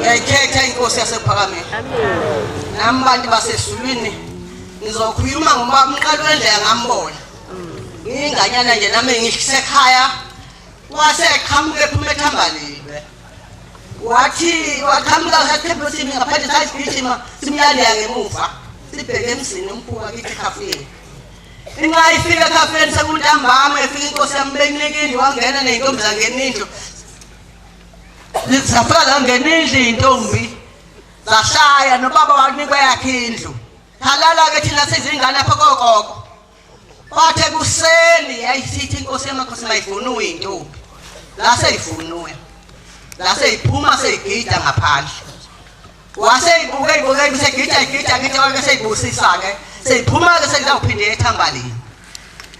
Uyayikhetha inkosi yasephakameni. Nami bantu basezulwini ngizokhuluma ngoba umqali wendlela ngambona. Ngiyinganyana nje nami ngisekhaya wase eqhamuka ephuma ethambalile. Wathi waqhamuka sathemba simi ngaphandle sasigijima simlandela ngemuva sibheke emzini umkhuba kithi ekhafini. Inxa ifika ekhafeni sekuntambama efika inkosi yami beyinika indlu wangena ney'ntombi zangena indlu. Zafika zangena indlu iy'ntombi zashaya nobaba wanikwa yakhe indlu. Halala-ke thina sizingane apha kokoko. Kwathi ekuseni yayisithi inkosi yamakhosi mayivunuwe intombi. Lase ivunuwe. Lase iphuma seyigida ngaphandle. Wase ibuke ibuke isegida igida ngithi wake seyibusisa ke. Seyiphuma ke seyizawuphinde ethambalini.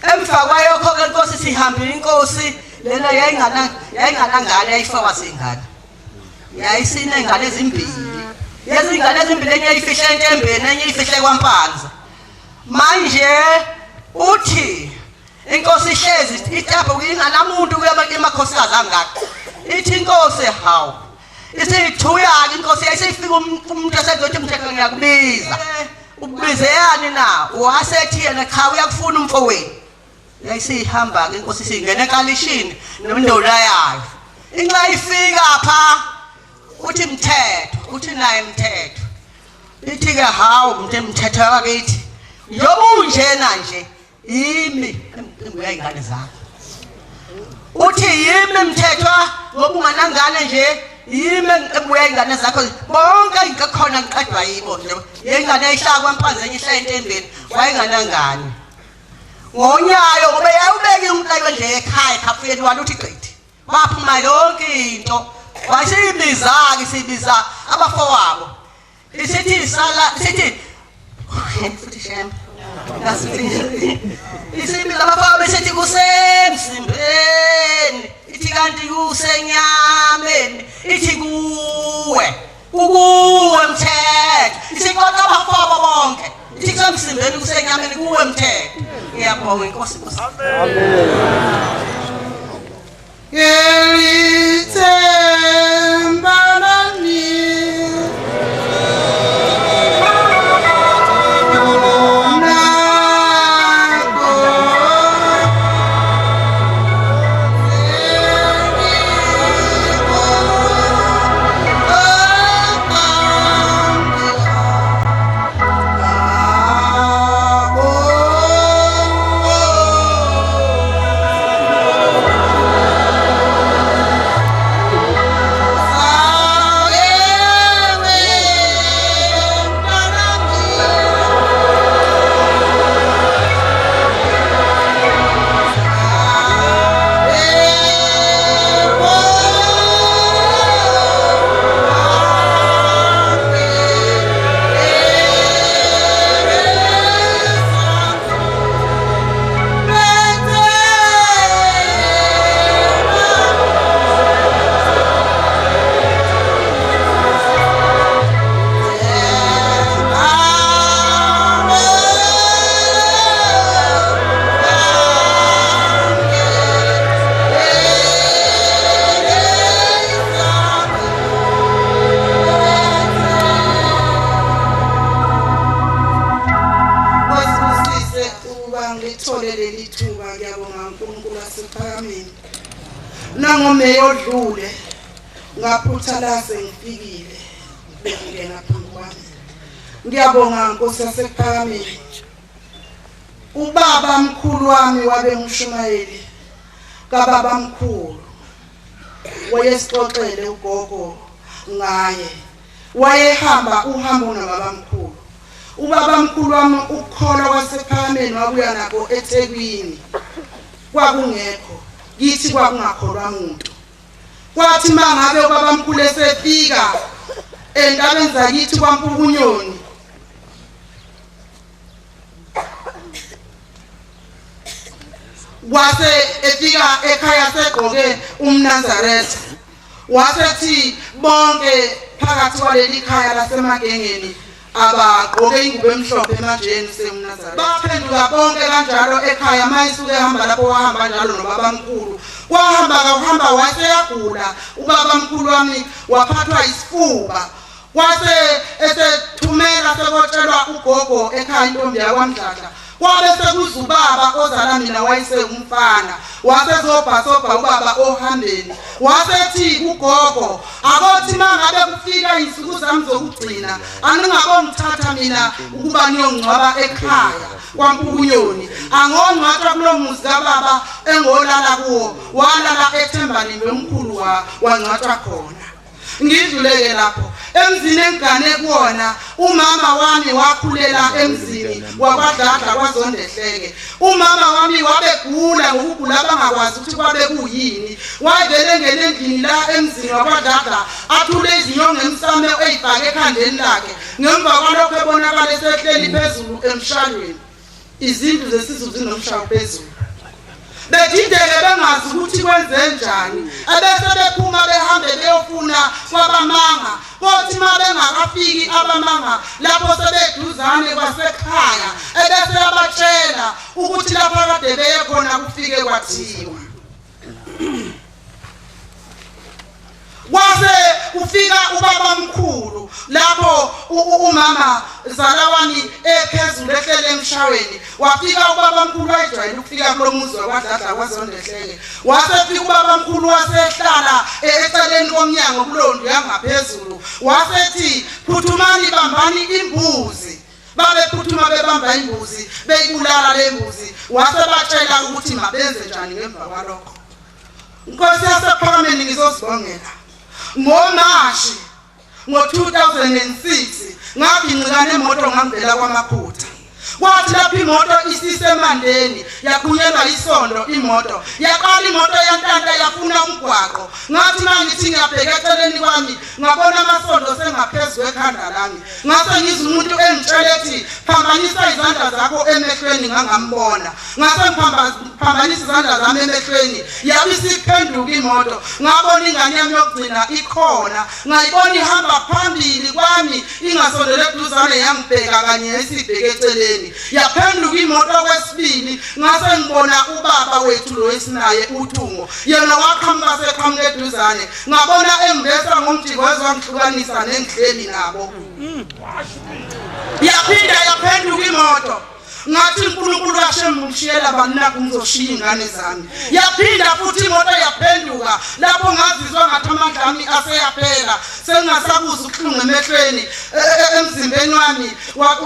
Emva kwayokho ke inkosi sihambile inkosi lena yayingana yayinganangane yayifawa singane. Yayisinengane ezimbili. Lezi ngane ezimbili enye ifihle entembeni enye ifihle kwampanza. Manje uthi inkosi ihlezi itapho inganamuntu emakhosikazi angaka. Ithi inkosi hawu. Isithuya-ke inkosi yayisifika umuntu esezothi mthetho ngiyakubiza. Ubizeyani na? Wasethi yena cha uyakufuna umfowenu. Yayisihamba-ke inkosi isingena ekalishini nomndona yayo. Inxa ifika pha uthi mthetho, uthi naye mthetho. Ithi-ke hawu mthetho wakithi njengoba unjena nje yimi enguya ingane zakho. Uthi yimi mthethwa ngoba unganangane nje yimi ebuya ingane zakho bonke ngikhona ngiqedwa yibo nje yengane eyihlaka kwampanza enye ihlala entembeni wayenganangane ngonyayo ngoba yayubeke umqeke nje ekhaya ekhafuyeni waluthi qithi Waphuma yonke into wasibiza-ke sibiza abafowabo isithi sala sithi futhi shem ngasithi isibiza abafowabo isithi kusemzimbeni ithi kanti kusenyameni ithi kuwe kukuwe mthetho isixoxa abafowabo bonke ithi kusemzimbeni kusenyameni kuwe mthetho ngiyabonga inkosi amen. Ngelithemba lami nakho Wasibusise ukuba ngilithole leli thuba ngiyabonga uNkulunkulu wasephakameni. Nangomeyi odlule ngaphutha la sengifikile bengingena phambi kwami. Ngiyabonga Nkosi yasekuphakameni. Ubaba mkhulu wami wabe umshumayeli kababa mkhulu. Wayesixoxele ugogo ngaye. Wayehamba uhambo nobabamkhulu. Ubabamkhulu wami ukukholwa kwasekuphakameni wabuya nakho eThekwini. Kwakungekho kithi kwakungakholwa muntu. Kwathi mangabe ubabamkhulu esefika entabeni zakithi kwaMpukunyoni wase efika ekhaya segqoke umNazaretha wasethi bonke phakathi kwaleli khaya lasemagengeni abagqoke ingubo emhlophe emanjeni semNazaretha baphenduka bonke kanjalo ekhaya mayisuke ehamba lapho wahamba njalo nobabamkhulu. Kwahamba kakuhamba wayeseyagula ubaba mkhulu wami, waphathwa isifuba, kwase esethumela sekotshelwa ugogo ekhaya intombi yakwaMdladla. Kwabe sekuza ubaba ozala mina, wayesewumfana, wasezobhasobha ubaba ohambeni, wasethi ugogo akothi mangabe kufika insuku zami zokugcina aningabongithatha mina ukuba niyongcwaba ekhaya kwaMpukunyoni, angongcwatshwa kulo muzi kababa engolala kuwo. Walala eThembanini lomkhulu wangcwatshwa khona. Ngidluleke lapho emzini engigane kuwona, umama wami wakhulela emzini wakwaDladla kwaZondehleke. Umama wami wabegula ngokugula abangakwazi ukuthi kwabe kuyini. Wayevele engene endlini la emzini wakwaDladla athule izinyongo emsamo eyifake ekhandeni lakhe, ngemva kwalokho ebonakala esehleli phezulu emshalweni. Izindlu zesizulu zinomshawo phezulu. Bedideke bengazi ukuthi kwenzenjani, ebese bephuma behambe beyofuna kwabamanga. Kothi uma bengakafiki abamanga lapho sebeduzane kwasekhaya, ebese yabatshela ukuthi lapha kade beye khona kufike kwathiwa. Kwase kufika ubaba mkhulu lapho umama zala wami ephezulu ehlele emshaweni. Wafika ubaba mkhulu, wayejwayele ukufika kulo muzi wakwaDladla kwaZondehleke. Wasefika ubaba mkhulu wasehlala eceleni komnyango kulowo ndlu yangaphezulu, wasethi phuthumani bambani imbuzi. Babephuthuma bebamba imbuzi beyibulala le mbuzi, wasebatshela ukuthi mabenze njani ngemva kwalokho. Nkosi yasePhakameni, ngizozibongela ngoMashi ngo-2006 ngabhincika nemoto ngangivela kwaMakhutha. Kwathi lapho imoto isisemandeni yakhunyelwa isondo imoto, yaqala imoto yantanta yafuna umgwaqo. Ngathi mangithi ngiyabheka eceleni kwami ngabona amasondo sengaphezu kwekhanda lami. Ngase ngizwa umuntu engitshela ethi phambanisa izandla zakho emehlweni, ngangambona. Ngase ngiphambanisa izandla zami emehlweni, yabe isiphenduka imoto. Ngabona ingane yami yokugcina ikhona, ngayibona ihamba phambili kwami ingasondele eduzane, yangibheka kanye yayisibheke eceleni. Yaphenduka imoto okwesibili, ngase ngibona ubaba wethu lo esinaye uThungo, yena waqhamuka seqhamuka eduzane. Ngabona engibesa ngomjiko wezwangihlukanisa nengihleli nabo. Yaphinda yaphenduka imoto. Ngathi uNkulunkulu kaShembe ungishiyela bani nakho ngizoshiya ingane zami. Yaphinda futhi imoto yaphenduka lapho ngazizwa ngathi amandla ami aseyaphela, sengingasakuzwa ubuhlungu emehlweni emzimbeni wami.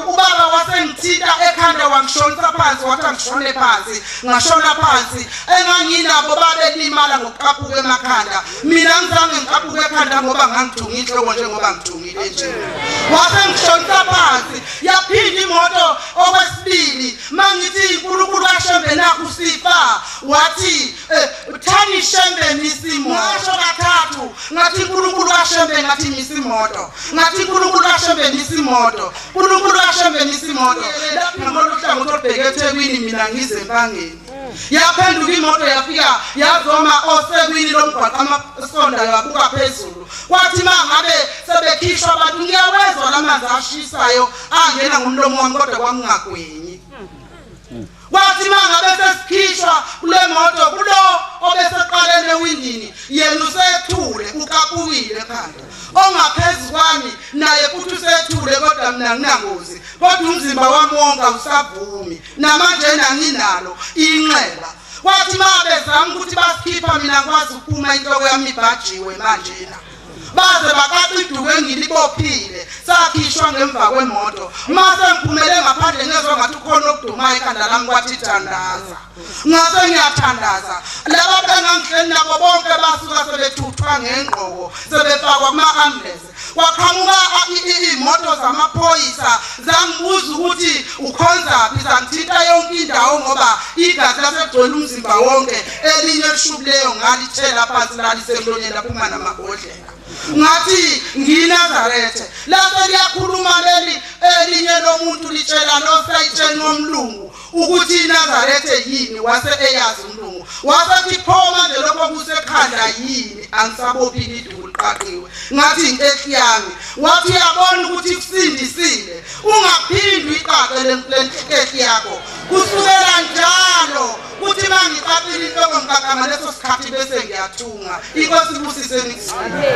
Ubaba wasengithinta ekhanda wangishonisa phansi, wathi angishone phansi, ngashona phansi. Enganginabo babelimala ngokuqaphuka emakhanda, mina ngizange ngiqaphuke ekhanda ngoba ngangithunga inhloko njengoba ngithungile nje. Wasengishonisa phansi, yaphinda imoto okwesibili. Mangithi uNkulunkulu kaShembe nakhu sifa, wathi thani Shembe misa imoto. Ngasho kathathu ngathi uNkulunkulu kaShembe, ngathi misa imoto, ngathi uNkulunkulu kaShembe misa imoto, uNkulunkulu kaShembe misa imoto. Lapho imoto uhlangothi olubheke eThekwini, mina ngize Empangeni. Yaphenduka imoto yafika yazoma osekwini lomgwaqo, amasonda yabuka phezulu. Kwathi uma ngabe sebekhishwa abantu, ngiyawezwa lamanzi ashisayo angena ngomlomo wami, kodwa kwakungagwenyi. Kwathi uma ngabe sesikhishwa kule moto, kulo obeseqaleni ewindini yena usethule ukapukile ekhanda, ongaphezu kwami naye futhi usethule, kodwa mina nginangozi, kodwa umzimba wami wonke awusavumi namanje nanginalo inxeba. Kwathi uma bezama ukuthi basikhipha, mina ngikwazi ukuphuma, inhloko yami ibhajiwe manjena, baze baqaqa iduku engilibophile, sakhishwa ngemva kwemoto. Mase ngiphumele ngaphandle ngezwa ngathi ukhona okudumayo ekhanda lami, kwathi thandaza. Ngase ngiyathandaza. Laba bengangihleli nabo bonke basuka sebethuthwa ngengqoko, sebefakwa kuma-ambulance. Kwaqhamuka iy'moto zamaphoyisa zangibuza ukuthi ukhonzaphi, zangithinta yonke indawo ngoba igazi lasegcwele umzimba wonke. Elinye elishubuleyo ngalithela phansi lalisemlonyeni laphuma namabhodlela. Ngathi ngiyiNazaretha. Lase liyakhuluma leli. Elinye lomuntu litshela lo sayitsheni womlungu ukuthi iNazarethe yini wase eyazi umlungu. Wasethi pho manje lokho kusekhanda yini angisabophile iduku liqaqiwe. Ngathi inkehli yami. Wathi uyabona ukuthi kusindisile. Ungaphindi uyiqaqe lenkehli yakho. Kusukela njalo kuthi uma ngiqaqile inhloko ngiqaqa ngaleso sikhathi bese ngiyathunga. Inkosi ibusise nikusize.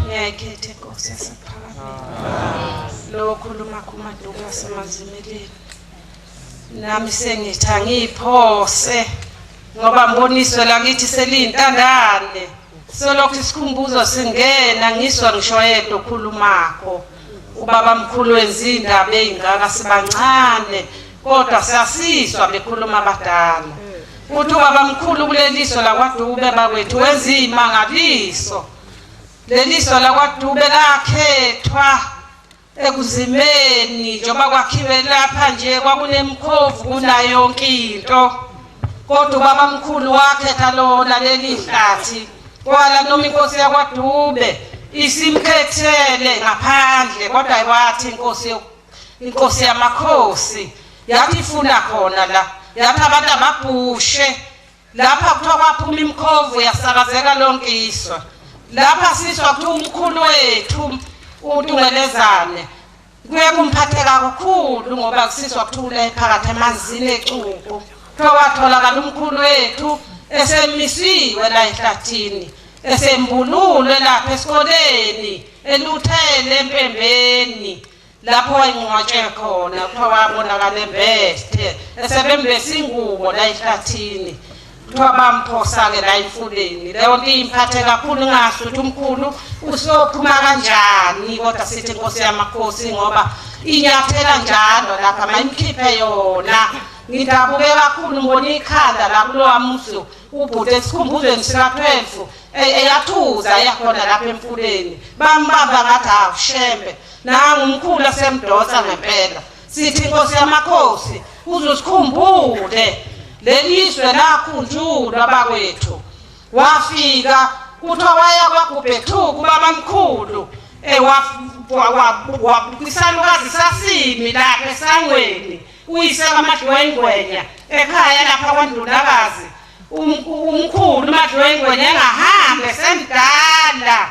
Ngiyayikhetha inkosi yasephakameni. Lo okhuluma kumaduku asemazimeleni. Nami sengithi angiyiphose ngoba mboniswe lakithi seliyintandane. Selokhu isikhumbuzo singena ngiswa ngisho yedwa okhulumakho. Ubaba mkhulu wenza indaba ey'ngaka sibancane kodwa siyasizwa bekhuluma abadala. Uthi ubaba mkhulu kuleliso lakwaDube bakwethu wenza iy'mangaliso. Leliso lakwaDube lakhethwa ekuzimeni njengoba kwakhiwe lapha nje kwakunemkhovu kunayo yonke into kodwa ubabamkhulu wakhetha lona leli hlathi kwala noma inkosi yakwaDube isimkhethele ngaphandle kodwa wathi inkosi inkosi yamakhosi yathi ifuna khona la yathi abantu ababhushe Lapha kuthiwa kwaphuma imikhovu yasakazeka lonke iswa. Lapha siswa kuthiwa umkhulu wethu uNtungelezane kuye kumphatheka kakhulu ngoba kusiswa kuthiwa ule phakathi emanzini ecuku. Kuthiwa watholakala umkhulu wethu esemisiwe la ehlathini esembululwe lapha esikoleni eluthele empembeni. Lapho wayengcwatshwe khona kuthiwa wabonakala embethe esebembese ingubo la ehlathini kuthiwa bamphosa-ke la emfuleni leyo nto imphathe kakhulu ngasho ukuthi umkhulu usophuma kanjani kodwa sithi inkosi yamakhosi ngoba inyathela njalo lapha mayimkhiphe yona ngidabuke kakhulu ngibona ikhanda la kulowa muzi ubhuti esikhumbuzweni sika-12 eyathuza yakhona lapha emfuleni bambamba ngathi hawu shembe nangu umkhulu asemdonsa ngempela sithi inkosi yamakhosi uzusikhumbule leli zwe lakhunjulwa bakwethu wafika kuthiwa waya kwagubhethuku ubabamkhulu isalukazi sasimi lapha esangweni uyise kamadliwayingwenya ekhaya lapha kwandunakazi umkhulu umadliwayingwenya engahambe semdala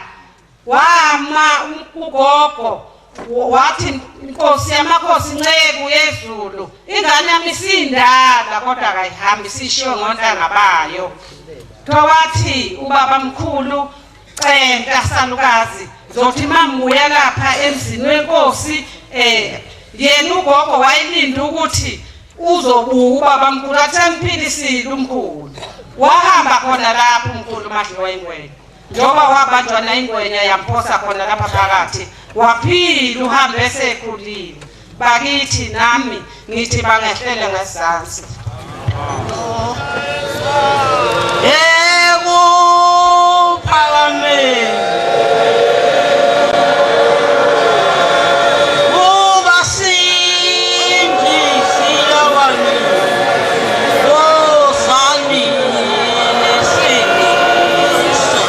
Wama ugogo wathi inkosi yamakhosi nceku yezulu ingane yami isindala kodwa akayihambi isishiwe ngontanga bayo. Kuthiwa wathi ubaba mkhulu centa salukazi zothi mamuya lapha emzini wenkosi eh yena ugogo wayelinda ukuthi uzobuka ubaba mkhulu athi angiphilisile umkhulu wahamba khona lapho umkhulu madliwa ingwenya njengoba wabanjwa nayingwenya yamphosa khona lapha phakathi waphila uhambe esekhulile bakithi nami ngithi bangehlele ngezansi Ekuphakameni ubasindisile abaningi osandile sindise.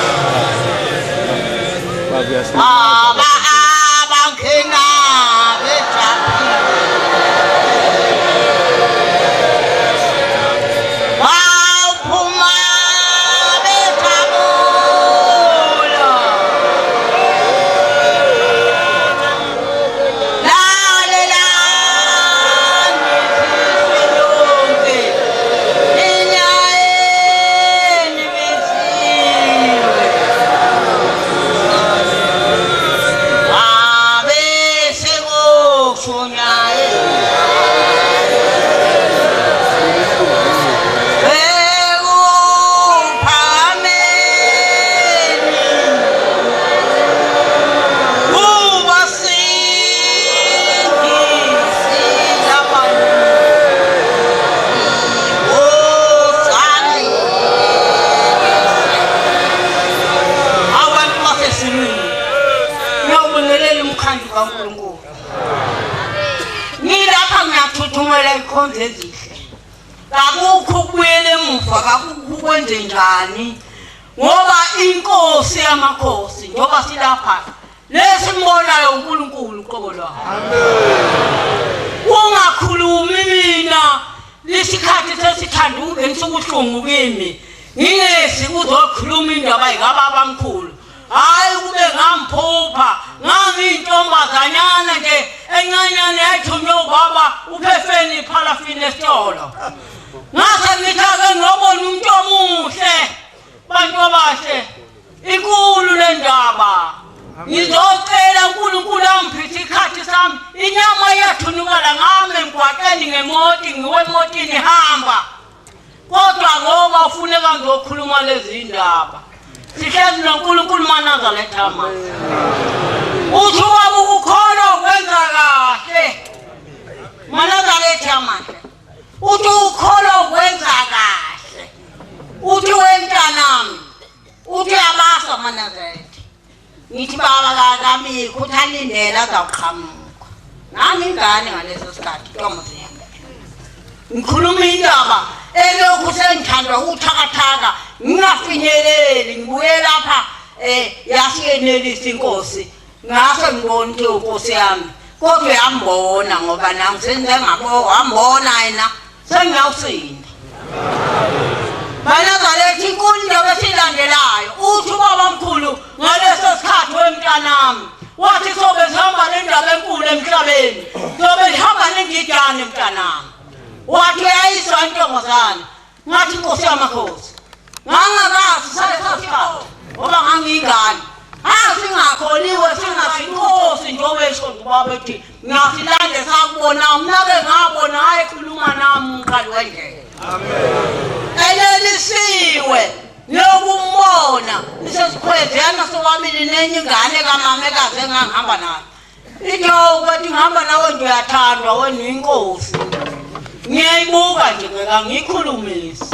baba kukwenze njani ngoba inkosi yamakhosi njengoba silapha lesimbonayo uNkulunkulu uqobo lwakhe. Amen. Ungakhulumi mina lesikhathi sesithanda ukungenisa ubuhlungu kimi ngingezi kuzokhuluma indaba yikababa mkhulu. Hayi kube ngamphupha ngangiyintombazanyana nje encanyane yayithunywe ubaba uphefeni iphalafini esitolo. Ngase ngithi ake ngiyobona umuntu omuhle bantu abahle inkulu le ndaba. Ngizocela uNkulunkulu angiphithe isikhathi sami inyama iyathunukala ngami emgwaqeni ngemoti ngiwe emotini hamba. Kodwa ngoba ufuneka ngizokhuluma lezi ndaba. Sihlezi noNkulunkulu maNazaretha manje. Uthi ubaba ukukholwa ukwenza kahle. MaNazaretha manje. Uthi ukukholwa ukwenza kahle. Uthi wemntanami. Uthi abaswa maNazaretha. Ngithi baba kakabikho uthi alindele azawuqhamuka. Nami ingane ngaleso sikhathi ntombazane. Ngikhuluma indaba elokhu sengithandwa uthakathaka ngingafinyeleli ngibuye lapha eh yasiyenelisa inkosi ngase ngibona ukuthi inkosi yami kodwa uyambona ngoba nangu senze ngabo wambona yena sengiyawusinda Banazaretha inkulu indaba esilandelayo uthi ubaba mkhulu ngaleso sikhathi wemntanami wathi sobe sihamba nendaba enkulu emhlabeni sobe sihamba nengidane mntanami wathi uyayiswa intombazane ngathi inkosi yamakhosi ngangakazi saleso sikhathi ngoba ngangiyingane asingakholiwe singathi inkosi njengoba esho nje ubaba ethi ngasilande sakubona mna-ke ngabona hayi khuluma nami umqali wendlela elelisiwe niyokumbona nisesikhweziyana sobabili nenye ingane kamamekazi engangihamba nayo ithi hawu bathi ngihamba nawe nje uyathandwa wena uyinkosi ngiyayibuka nje ngeke angiyikhulumisi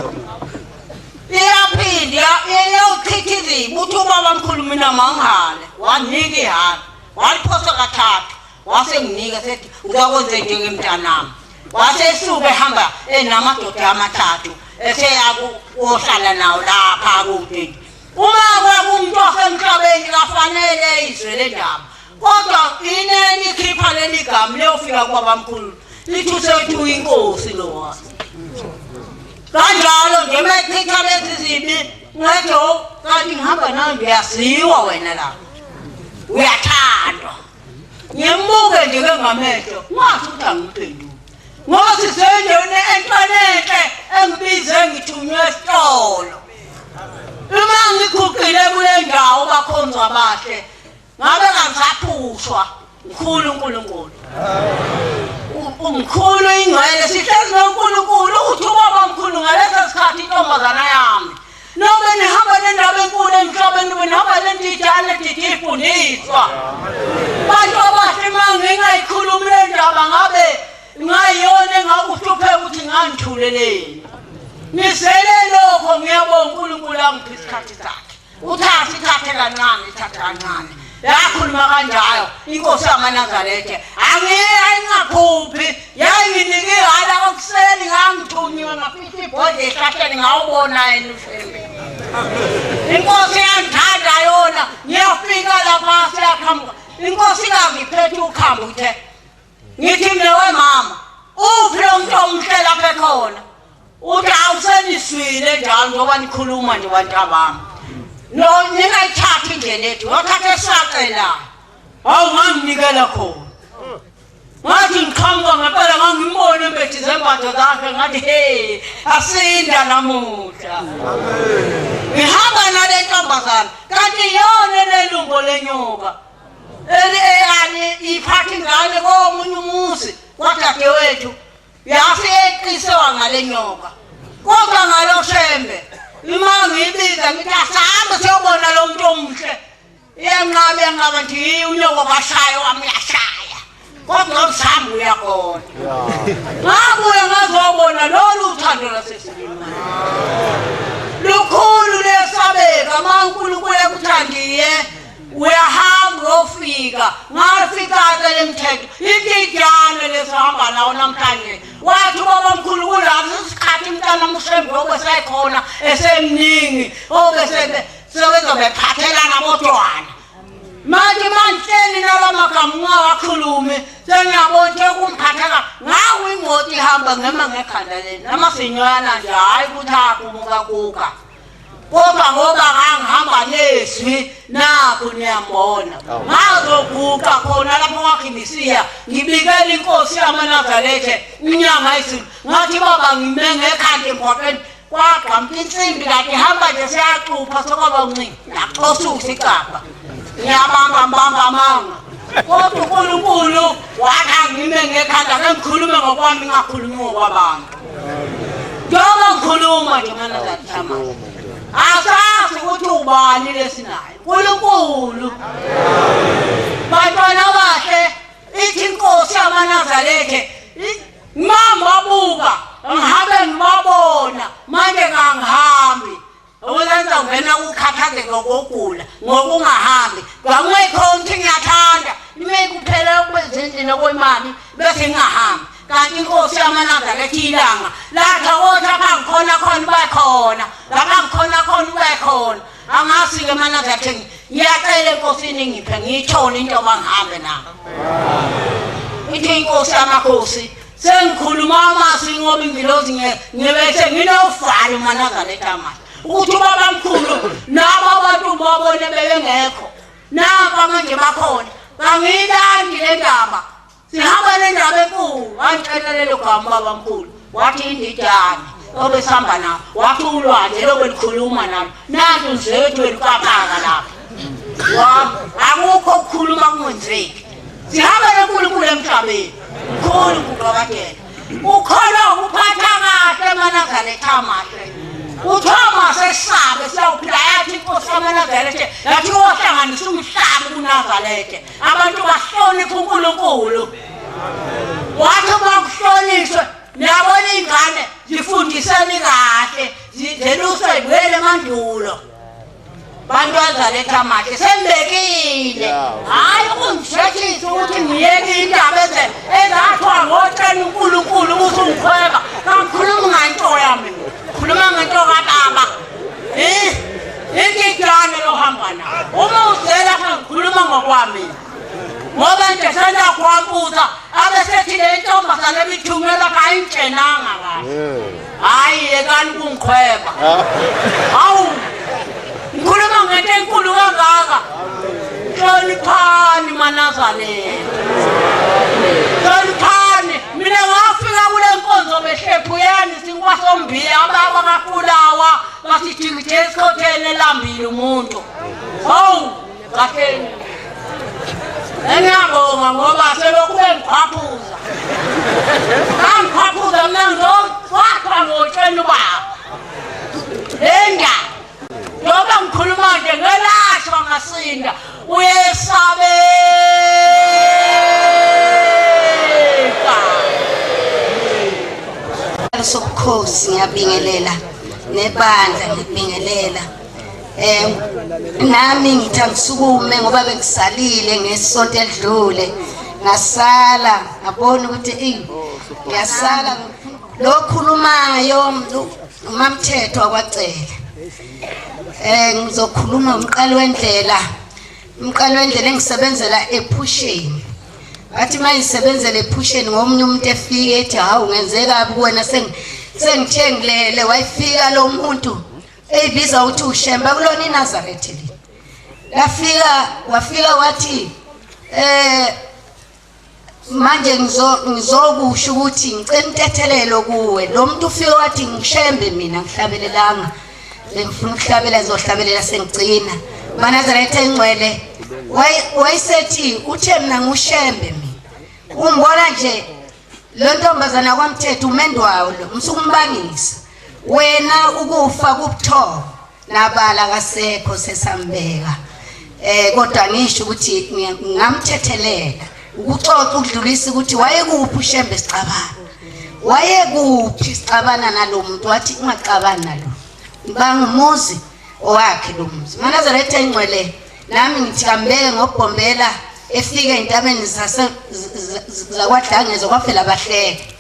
iyaphinda iyawuchitha izibi uthi ubaba mkhulu mina mangihale wanginika ihale waliphosa kathathu wase nginika sethi uzakwenze njengemntanami wase esuka ehamba enamadoda amathathu eseya kohlala nawo lapha kude Uma kwakumuntu wasemhlabeni kafanele izwe le ndaba kodwa inene ikhipha leli gama liyofika kubabamkhulu lithi usethi uyinkosi lowa kanjalo nje uma echitha lezi zibi ngathi o kanti ngihamba nawe ngiyasiwa wena lapha uyathandwa ngimbuke nje ke ngamehlo ngathi ukuthi angiphenduli ngoba sisendaweni entwana enhle engibize ngithunywe esitolo uma ngiguqile kule ndawo bakhonzwa bahle ngabe kangisaphushwa mkhulu uNkulunkulu umkhulu ingcwele sihlezi noNkulunkulu uthi ubaba mkhulu ngaleso sikhathi intombazana yami Noma nihamba nendaba enkulu emhlabeni nihamba nendidane didi ifundiswa. Bantu abahle uma ngingayikhulumi le ndaba ngabe ngayiyona engakuhlupheka ukuthi ngangithuleleni. Ngizele lokho ngiyabonga uNkulunkulu angiphe isikhathi sakhe. Uthathe ithathe kancane ithathe kancane. Yakhuluma kanjalo inkosi yamaNazaretha. Angiye ayingaphuphi yayinginike ihala okuseni ngangithunyiwe ngafihla ibhodla ehlahleni ngawubona yena uShembe. Inkosi yangithanda yona ngiyafika lapha siyaqhamuka. Inkosikazi iphethe ukhambo uthe ngithi mina wemama uphi lo muntu omuhle lapha ekhona uthi awuseniswile njalo njengoba nikhuluma nje bantu abami no ningayithathi indlela ethu ngothatha esacelayo hawu nganginikela khona ngathi ngiqhamuka ngempela ngangimbona embethe izembatho zakhe ngathi he asinda namuhla ngihamba nale ntombazana kanti iyona nelungo lenyoka Eli iphatha ingane komunye umuzi kwadadewethu yase yeqisiwa ngale nyoka kodwa ngalo shembe uma ngiyibiza ngithi asahambe siyobona lo muntu omuhle iyanqaba iyanqaba nje yiyo unyoko kashaya wami uyashaya kodwa ngisihamba uyakhona ngabuye ngazobona lolu uthando lwasesilima lukhulu lesabeka uma unkulunkulu ekuthandiye uyahamba uyofika ngafika-ke le mthetho intijane lesihamba nawo namhlanje. Wathi ubabamkhulu kulapho isikhathi umntana uMshembe obesekhona esemningi obesebe sebezobephathelana bodwana. Manje manhleni nala magama ungawakhulumi sengiyabona ukuthi kumphatheka ngawo imoto ihamba ngema ngekhanda leli namafinywana nje hhayi ukuthi akumuka kuka kodwa ngoba ngangihamba nezwi nakho niyambona ngazoguqa khona lapho kwakhimisiya ngibikela inkosi yamanazarethe inyanga izulu ngathi baba ngime ngekhanda emgwaqeni kwagqamka insimbi kade ihamba nje seyacupha sekwaba unci naxosusa icabha ngiyabamba mbamba amanga kodwa unkulunkulu wathi angime ngekhanda ke ngikhulume ngokwami ngingakhulumi ngokwabantu njengoba ngikhuluma nje manazathamana asazi ukuthi ubani lesinayo unkulunkulu bantwana bahle ithi inkosi yamanazarethe Ngangibabuka, ngihambe ngibabona, manje kangihambi. Okulenza ungena ukukhathazeka ngokugula, ngokungahambi. Kwangekho ukuthi ngiyathanda, ime kuphela kwezindlini okwemali bese ngingahambi. Kanti inkosi yamaNazaretha ilanga lathi awothi apha ngikhona khona ube khona, lapha ngikhona khona ube khona. Angazi-ke amaNazaretha ngiyacela enkosini ngiphe ngiyithole into yoba ngihambe nayo. Ithi inkosi yamakhosi sengikhuluma amazwi ngoba ingilozi ngibe senginovalo maNazaretha amahle ukuthi ubabamkhulu nabo abantu babone bebengekho naba manje bakhona kangiyilandi le ndaba Sihamba nendaba enkulu, wangitshela lelo gama babamkhulu. Wathi indidane obesihamba nawo, wathi ulwandle lokho likhuluma nalo. Nantu nzethu elukapaka lapha. Wa akukho ukukhuluma kungenzeki. Sihamba noNkulunkulu emhlabeni. Mkhulu kuqakatheka. Ukholwa ukuphatha kahle amaNazaretha amahle. Kuthiwa masesabe siyawuphila yathi inkosi yamaNazaretha yathi wohlanganisa umhlaba kuNazaretha. Abantu bahlonipha uNkulunkulu. Wathi uma kuhlonishwe niyabona iy'ngane zifundiseni kahle zeluswe zibuyele emandulo. Bantu azaletha amahle sembekile hhayi ukungisheshisa ukuthi ngiyeke indaba eze ezathiwa ngotshela uNkulunkulu ukuthi ungikhweba kangikhulumi ngento yami khuluma ngento kababa eh Ingijane lohamba nayo. Uma uzela ngikhuluma ngokwami. Ngoba nje sendakwambuza abesethi le ntombazane ebithumela kayintshenanga kahle. Hayi yekani ukungikhweba. Hawu. Ngikhuluma ngento enkulu kangaka. Hloniphani maNazaretha. Hloniphani. Mina ngafika kule nkonzo behlephuyani sinkwa sommbila ababa kafulawa Basijikije esikhotheni elambile umuntu. Hawu, kahleni. Engiyabonga ngoba selokhu bengikhwaphuza. Bangikhwaphuza mina ngizokwakha ngotsheni ubaba. Le ndaba njengoba ngikhuluma nje ngelashwa ngasinda uyesabeka. Sobukhosi ngiyabingelela nebandla ngibingelela eh nami ngithi angisukume ngoba bengisalile ngesonto elidlule ngasala ngabona ukuthi eyi ngiyasala lo khulumayo umamthetho akwacele eh ngizokhuluma umqali wendlela umqali wendlela engisebenzela ephusheni Bathi uma ngisebenzela ephusheni ngomunye umuntu efike ethi hawu ngenze kabi kuwena sengithe ngilele wayefika lo muntu eyibiza ukuthi ushemba kulona iNazaretha le lafika wafika wathi eh manje ngizokusho ukuthi ngicela intethelelo kuwe lo muntu ufike wathi ngishembe mina ngihlabelelanga bengifuna ukuhlabela ngizohlabelela sengigcina manazaretha engcwele wayesethi uthe mina ngushembe mina ungibona nje lo ntombazana kwamthetho umendwawo lo msukumbangisa wena ukufa kubuthongo nabala kasekho sesambeka eh kodwa ngisho ukuthi ngamthethelela ukuxoxa ukudlulisa ukuthi wayekuphi ushembe sixabana wayekuphi sixabana nalo muntu wathi ungaxabani nalo ngibanga umuzi owakhe lo muzi manazaretha ingcwele nami ngithi kambeke ngobhombela efike entabeni zakwadlangezwa kwafela bahleke.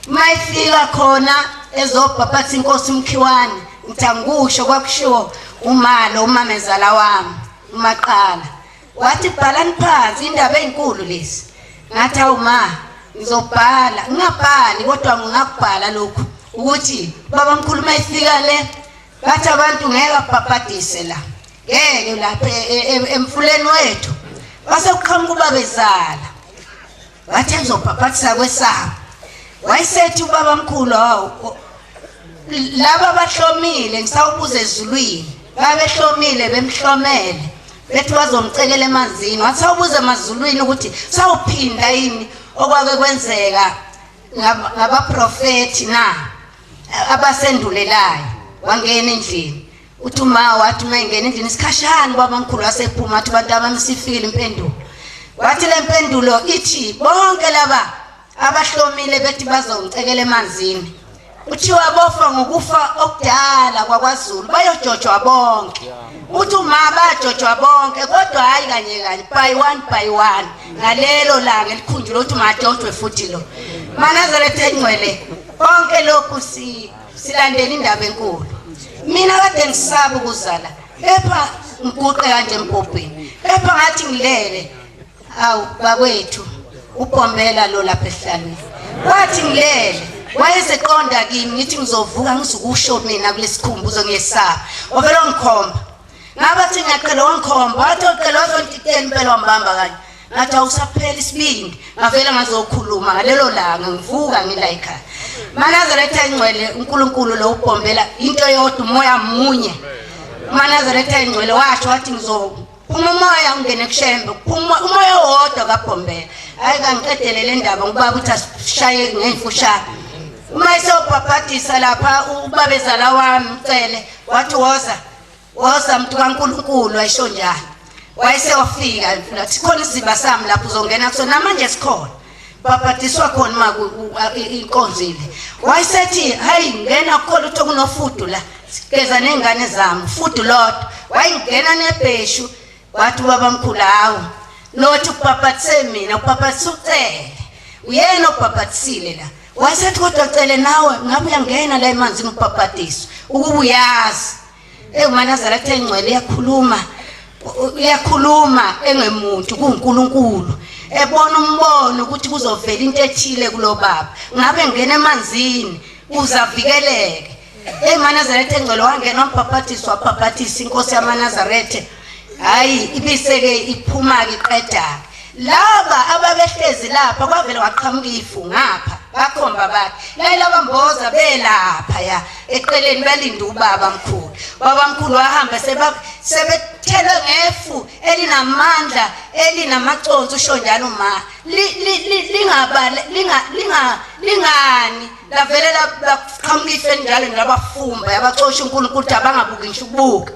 Mayifika khona ezobhaphatha inkosi uMkhiwane, ngithi angikusho kwakushiwo umalo umamezala wami umaqala. Wathi bhalani phansi indaba ezinkulu lezi. Ngathi awu ma ngizobhala, ngingabhali kodwa ngingakubhala lokhu ukuthi baba mkhulu mayifika le bathi abantu ngeke abhabhadise la. Ngeke lapha emfuleni wethu. Base kuqhamuka ubabezala. Wathi ezobhabhathisa kwesabo. Wayesethi ubabamkhulu hawu laba abahlomile ngisawubuza ezulwini babehlomile bemhlomele bethi bazomcekela emanzini wathi sawubuza emazulwini ukuthi sawuphinda yini okwake kwenzeka ngabaprofethi na abasendulelayo wangena endlini uthi uma wathi uma engena endlini isikhashana ubabamkhulu wasephuma wathi abantu abami sifikile impendulo wathi le mpendulo ithi bonke laba abahlomile bethi bazongicekela emanzini kuthiwa bofa ngokufa okudala kwakwaZulu bayojojwa bonke uthi uma bajojwa bonke kodwa hayi kanye kanye by one by one ngalelo langa elikhunjulwa ukuthi majojwe futhi lo manazaretha engcwele konke lokhu si silandela indaba enkulu mina kade ngisaba ukuzala kepha ngiguqe kanje embhobheni kepha ngathi ngilele awu bakwethu ubhombela lo lapha esihlalweni wathi ngilele wayeseqonda kimi ngithi ngizovuka ngizukusho mina kulesikhumbuzo ngiyesaba wavele wangikhomba ngabathi ngiyaqhela wangikhomba wathi oqhela wazontitela impela wambamba kanye ngathi awusaphela isibindi ngavele ngazokhuluma ngalelo langa ngivuka ngila ekhaya manazaretha ingcwele uNkulunkulu lo ubhombela into eyodwa umoya munye manazaretha ingcwele washo wathi ngizophuma umoya ungene kushembe kuphuma umoya owodwa kabhombela hayi kangiqedele le ndaba ngoba ukuthi asishaye ngemfushane uma esewubhabhadisa lapha ubabezala wami ucele wathi woza Woza mntu kaNkulunkulu ayisho njalo. Wayesewafika mfuna sikhona isiziba sami lapho uzongena kusona namanje sikhona. Babhadiswa khona uma inkonzo ile. Wayesethi hayi ngena kukhona ukuthi kunofudu la. Sigeza nengane zami ufudu lodwa. Wayengena nebheshu wathi ubabamkhulu hawu nothi ubhabhadise mina ubhabhadise ucele. Uyena obhabhadisile la. Wayesethi kodwa cele nawe ngabe uyangena la emanzini ubhabhadiswe ukuba uyazi. EwumaNazaretha engcwele iyakhuluma uyakhuluma engemuntu kuNkulunkulu ebona umbono ukuthi kuzovela into ethile kulobaba ngabe ngena emanzini uzavikeleke eManazaretha engcwele wangena wambhabhathiswa wabhabhathisa inkosi yamaNazaretha hayi ibiseke iphuma-ke iqeda-ke laba ababehlezi lapha kwavele kwaqhamuka ifu ngapha bakhomba bakhe layila bamboza belapha ya eqeleni balinde ubaba mkhulu baba mkhulu wahamba sebethelwe ngefu elinamandla elinamaconsi usho njalo ma lingani lavele laqhamuka ifu elinjalo nalabafumba yabacosha uNkulunkulu ukuthi abangabuki ngisho ukubuka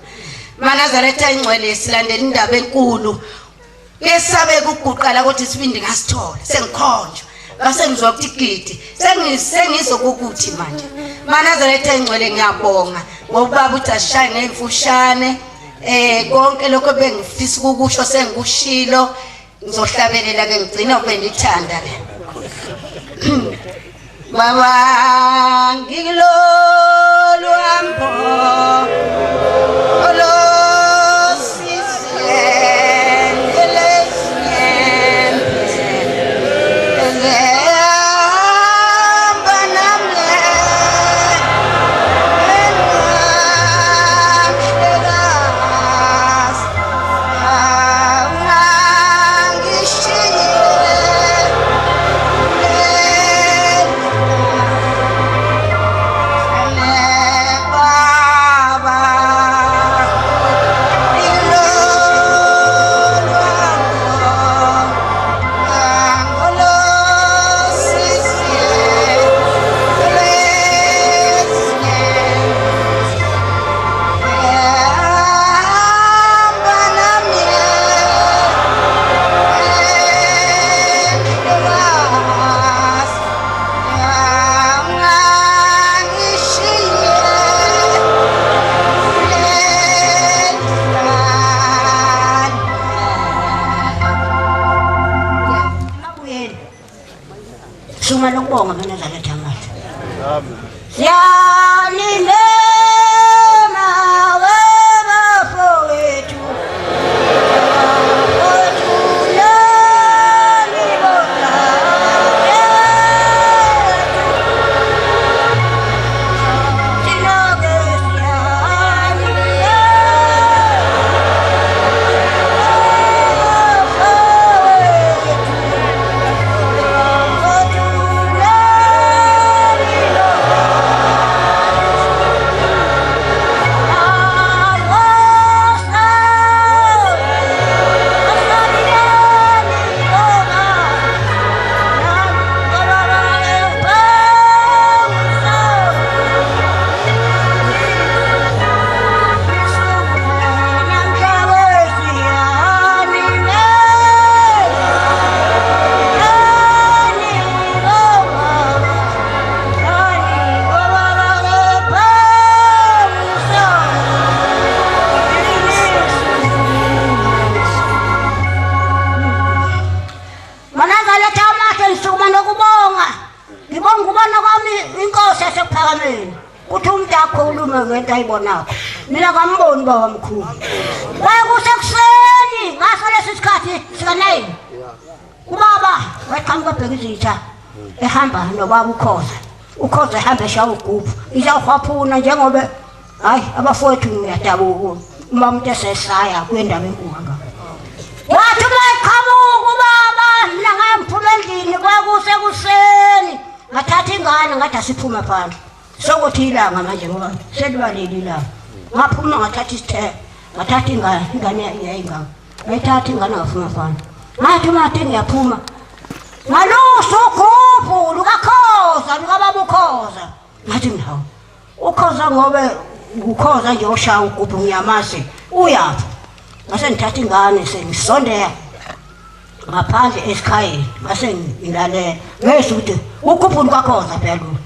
manazaretha ingcwele silandela indaba enkulu Kuyesabeka ukuguqa la kodwa isibindi ngasithola sengikhonjwa ngase ngizwa ukuthi gidi sengizokukuthi manje manazaretha engcwele ngiyabonga ngoba uthi asishaye ngemfushane eh konke lokho bengifisa ukukusho sengikushilo ngizohlabelela ke ngigcina kube ngithanda le baba ngikulolu hambo Shuma lokubonga mina dlala Thamata. Siyanimema webafowethu, bafowethu nani bodadewethu. Thina-ke siyanimema bafowethu, bafowethu nani Manazaretha amahle ngisukuma nokubonga. Ngibonga ukubona kwami inkosi yasekuphakameni. Kuthi umuntu akhulume ngento ayibonakho. Mina ngamboni baba mkhulu. Kwaye kusekuseni ngaso lesi sikhathi sika-9. Ubaba waqhamuka ebheka izitha ehamba nobaba uKhoza. Ukhoza ehamba eshaya ugubhu. Izawuhwaphuna njengoba hayi abafowethu ngiyadabuka uma umuntu esesaya kuyendaba enkulu kangaka. Wathi uma eqhamuka ubaba mina ngangiphuma endlini kwakusekuseni ngathatha ingane ngathi asiphume phandle. Sokuthi ilanga manje ngoba selibalile ilanga. Ngaphuma ngathatha isithelo ngathatha ingane ingane yayingaka. Ngayithatha ingane ngafuna fana. Ngathi uma ngathi ngiyaphuma ngalusa ugubhu lukakhoza lukababa ukhoza. Ngathi mina hawu ukhoza ngobe ukhoza nje oshaya ugubhu ngiyamazi uyaphi. Ngase ngithatha ingane sengisondela ngaphandle esikhayeni ngase ngilalela ngezwa ukuthi ugubhu lukakhoza phela lolu.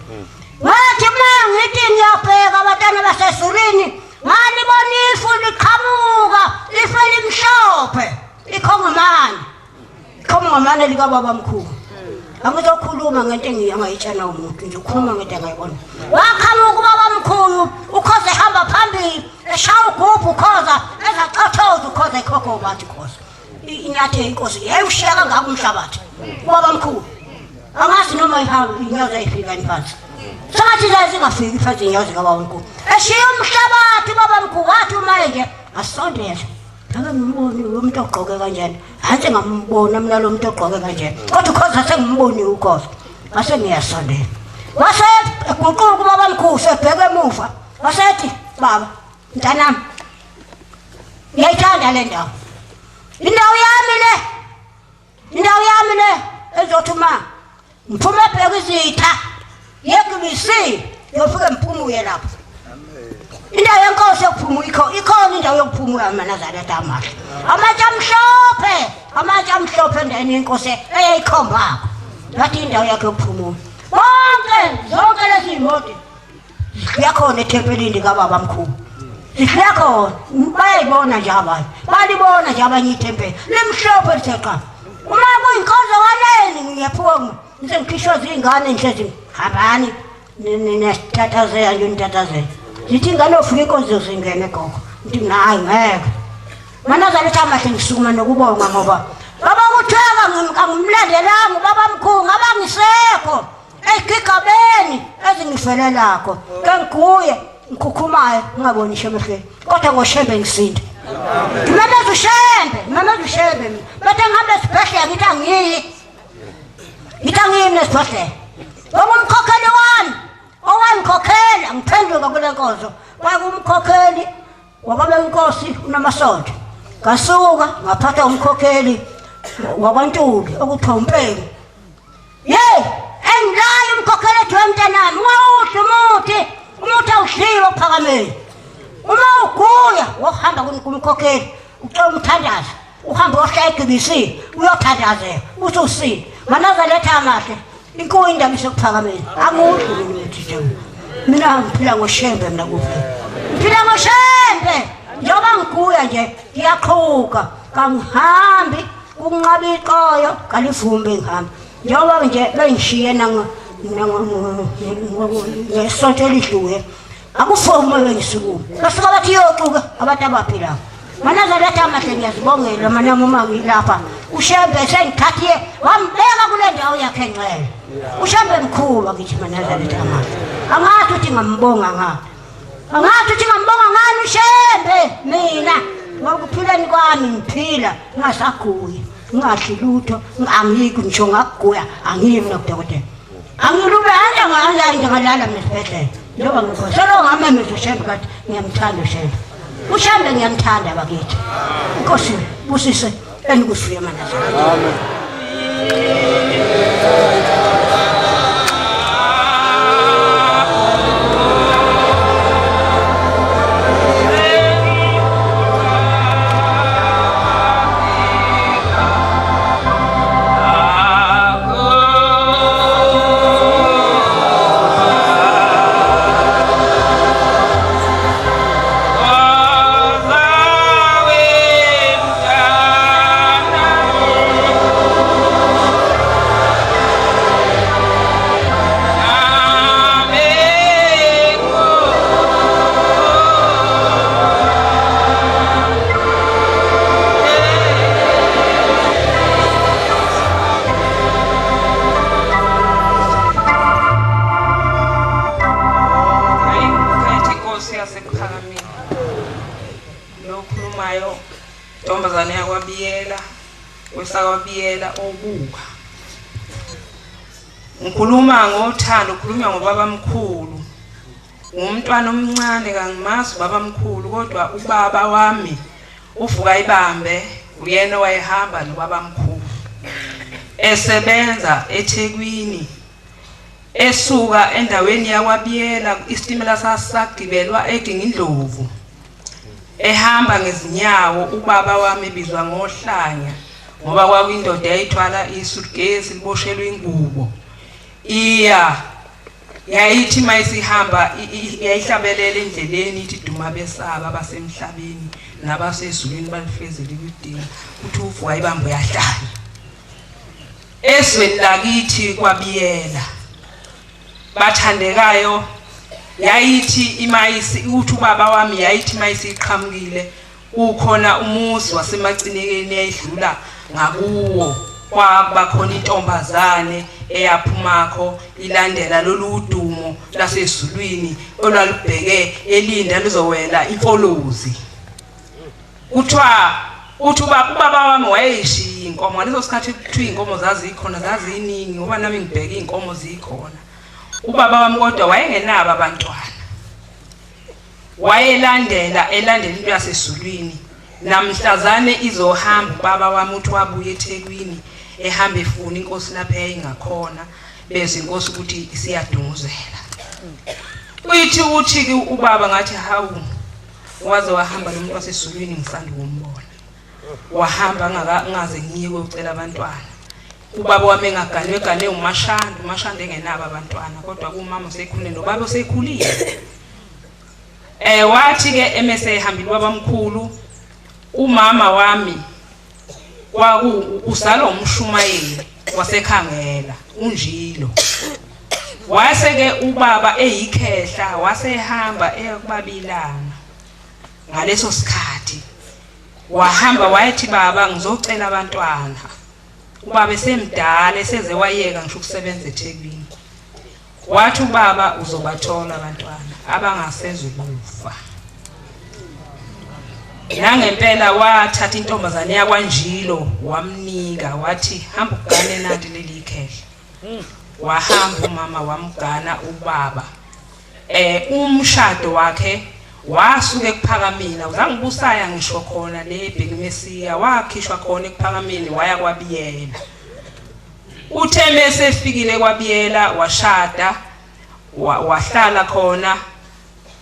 Ngathi uma ngithi ngiyabheka abantwana basezulwini ngalibona ifu liqhamuka ifu elimhlophe ikhongomane ikhongomane likababa mkhulu angizokhuluma ngento engiyangayitshela umuntu nje ukhuluma ngento engayibona waqhamuka ubaba mkhulu ukhoza ehamba phambili eshaya ugubhu ukhoza ezacothoza ukhoza ekhokho bathi khoza inyathe inkosi yayushiya kangaka umhlabathi ubaba mkhulu angazi noma ihambe inyawo zayifika phansi sengathi zazingafiki phansi inyawo zikababa mkhulu eshiya umhlabathi ubaba mkhulu wathi uma nje asondele ake ngimbone lo muntu ogqoke kanjena hhayi sengambona mina lo muntu ogqoke kanjena kodwa ukhoza sengimbonile ukhoza ngase ngiyasondela wase eguquka ubaba mkhulu sebheke emuva wasethi baba mntanami ngiyayithanda le ndawo indawo yami le indawo yami le ezothi uma ngiphume ebheka izitha yekubisi ngiyofike ngiphumuye lapho indawo yenkosi yokuphumula ikhona indawo yokuphumula amanazaretha amahle amatshe amhlophe amatshe amhlophe endaweni yenkosi eyayikhombakho ngathi indawo yakhe yokuphumula bonke zonke lezi moto Zidlula khona ethempelini likababa mkhulu. Zidlula khona bayayibona nje abanye. Balibona nje abanye ithempeli. Limhlophe lithe qha. Uma kuyinkonzo waneni ngiyaphuma. Ngise ngikhishwa zingane ngihlezi hambani niyathathazela nje nitatazela. Zithi ingane ofika inkonzo zingene gogo. Ngithi mina hayi ngeke. Manazalutha amahle ngisukuma nokubonga ngoba baba kutheka angimlandelanga ubaba mkhulu ngaba ngisekho. Ezigigabeni ezingivelelakho ke ngiguye ngikhukhumayo ngingaboni isho emehlweni kodwa ngoshembe ngisinde. Ngimemeza ushembe, ngimemeza ushembe mina. Bethe ngihambe esibhedlela ngithi angiyi. Ngithi angiyi mina esibhedlela. Ngoba umkhokheli wami owangikhokhela ngiphenduka kule nkonzo kwakumkhokheli wababenkosi uNamasonto. Ngasuka ngaphatha umkhokheli wakwaNtuli okuthiwa uMpengu. Yey, engilaya umkhokhelo ethi wemntanami, ungawudli umuthi, umuthi awudliwe okuphakameni. Uma uguya, wokuhamba kumkhokheli, ucela umthandazo, uhambe ohlala egibisini, uyothandazela, ususile. Manazaretha amahle, inkulu indaba isekuphakameni. Angiwudli mina umuthi nje. Mina ngiphila ngoshembe mina kuphela. Ngiphila ngoshembe. Njengoba ngiguya nje, ngiyaqhuka, kangihambi. Kunqaba iqoyo kalivumbi ngihamba njengoba nje bengishiye Ngesonto elidlule akufomele ngisukume basuka bathi yoxuka abantu abaphilayo manazaretha amahle ngiyazibongela manami uma ngilapha ushembe sengithathiye wambeka kule ndawo yakhe engcwele ushembe mkhulu akithi manazaretha amahle angathi ukuthi ngambonga ngaphi angathi ukuthi ngambonga ngani ushembe mina ngokuphileni kwami ngiphila ngingasaguyi ngingadli lutho angikho ngisho ngakuguya angiyi mina kudokotela angilube anda ngalala nje ngalala mina esibhedlela njengoba ngikhona solo ngamemeza ushembe kathi ngiyamthanda ushembe ushembe ngiyamthanda bakithi inkosi busise enikusuye manazaretha amen. Lokhulumayo ntombazane yakwaBiyela wesakwabiyela obuka ngikhuluma ngothando khulunywa ngobabamkhulu Ngumntwana omncane kangimazi ubabamkhulu kodwa ubaba wami uvuka ibambe uyena owayehamba nobabamkhulu esebenza eThekwini esuka endaweni yakwaBiyela isitimela sasagibelwa eGingindlovu ehamba ngezinyawo ubaba wami ebizwa ngohlanya ngoba kwakuyindoda eyayithwala isuitcase liboshelwe ingubo iya Yayithi uma isihamba yayihlabelela endleleni ithi duma besaba abasemhlabeni nabasezulwini balifezele kwidinga uthi uvuka ibamba uyahlala ezweni lakithi kwabiyela bathandekayo yayithi imayisi uthi ubaba wami yayithi imayisi iqhamukile Kukhona umuzi wasemacinekeni eyayidlula ngakuwo kwaba khona intombazane eyaphumakho ilandela lolu dumo lasezulwini olwalubheke elinda luzowela imfolozi. Kuthiwa uthi ubaba ubaba wami wayeyishiya inkomo ngaleso sikhathi kuthiwa iy'nkomo zazikhona zaziningi ngoba nami ngibheke iy'nkomo zikhona. Ubaba wami kodwa wayengenabo abantwana. Wayelandela elandela into yasezulwini namhlazane izohamba ubaba wami uthi wabuya eThekwini ehamba efuna inkosi lapha eyayingakhona bezwe inkosi ukuthi isiyadunguzela uyithi uthi ke ubaba ngathi hawu waze wahamba lo muntu wasezulwini ngisanda ukumbona wahamba ngaze ngiye kuyocela abantwana ubaba wami engaganwe egane umashanda umashanda engenabo abantwana kodwa kumama usekhulile nobaba usekhulile eh wathi ke emese ehambile ubabamkhulu umama wami kwaku uzalwa umshumayeli wasekhangela unjilo wase ke ubaba eyikhehla wasehamba eya kubabilanga ngaleso sikhathi wahamba wayethi baba ngizocela abantwana ubaba esemdala eseze wayeka ngisho ukusebenza eThekwini wathi ubaba uzobathola abantwana abangasezukufa nangempela wathatha intombazane yakwanjilo wamnika wathi hamba ugane nanti leli khehla wahamba umama wamgana ubaba eh umshado wakhe wasuka ekuphakameni awuzange ubusaya ngisho khona le ebhekimesiya wakhishwa khona ekuphakameni waya kwabiyela uthe mese efikile kwabiyela washada wahlala khona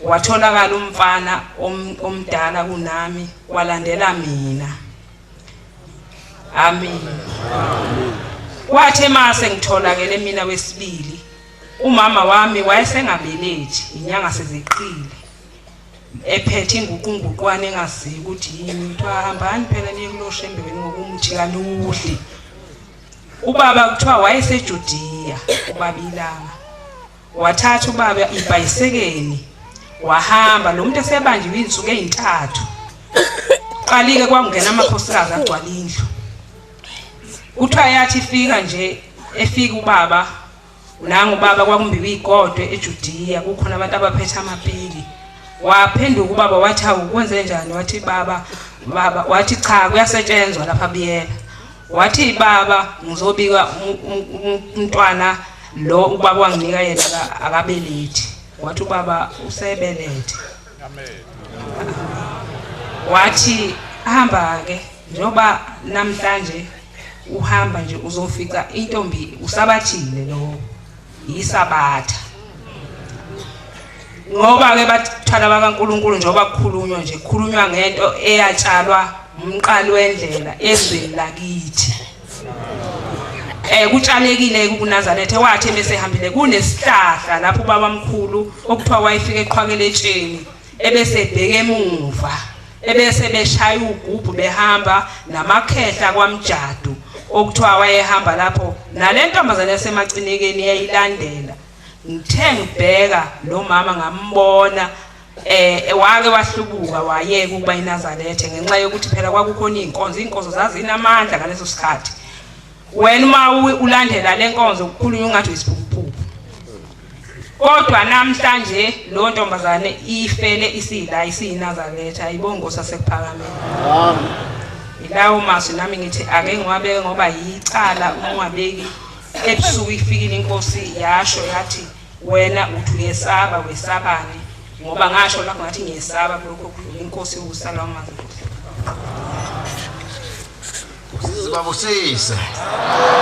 watholakala umfana omdala kunami walandela mina amen kwathi mase ngitholakele mina wesibili Umama wami wayesengabelethi, inyanga sezeqile. Ephethe inguqunguqwane engaziyo ukuthi yini. Kuthiwa hambani phela niye kuloshembe wenu ngoba umuthi kanuhle. Ubaba kuthiwa wayeseJudiya ubaba ilanga. Wathatha ubaba ibhayisekeli wahamba lo muntu esebanjiwe izinsuku ezintathu. Qalike kwangena amakhosikazi agcwala indlu. Kuthiwa yathi ifika nje efika ubaba nangu ubaba kwakumbiwa igodwe eJudiya kukhona abantu abaphethe amapili. Waphenduka ubaba wathi awu kwenze njani wathi baba baba wathi cha kuyasetshenzwa lapha biyela. Wathi baba ngizobika umntwana lo ubaba wanginika yena akabelethi. Wathi ubaba usebelethe. Amen. Wathi hamba ke njengoba namhlanje uhamba nje uzofica intombi usabathile lo yisabatha. Ngoba ke bathwala bakaNkuluNkulu njengoba kukhulunywa nje kukhulunywa ngento eyatshalwa umqali wendlela ezweni lakithi. Eh kutshalekile kuNazaretha wathi emesehambile kunesihlahla lapho ubaba mkhulu okuthiwa wayefika eqhwakele etsheni ebese ebheke emuva ebese beshaya ugubhu behamba namakhehla kwamjadu okuthiwa wayehamba lapho nale ntombazane yasemacinekeni yayilandela ngithe ngibheka lo mama ngambona eh wake wahlubuka wayeka ukuba iNazaretha ngenxa yokuthi phela kwakukhona izinkonzo izinkonzo zazinamandla ngaleso sikhathi wena uma ulandela lenkonzo kukhulunywa ungathi uyisiphukuphuku kodwa namhlanje lo ntombazane ifele isila isiyinazaretha ayibongo sasekuphakameni amen ilawo mazwi nami ngithi ake ngiwabeke ngoba yicala uma ungabeki ebusuku ifikile inkosi yasho yathi wena uthi uyesaba wesabani ngoba ngasho lapho ngathi ngiyesaba kulokho kudlula inkosi ukusala amanzi Sibabusise.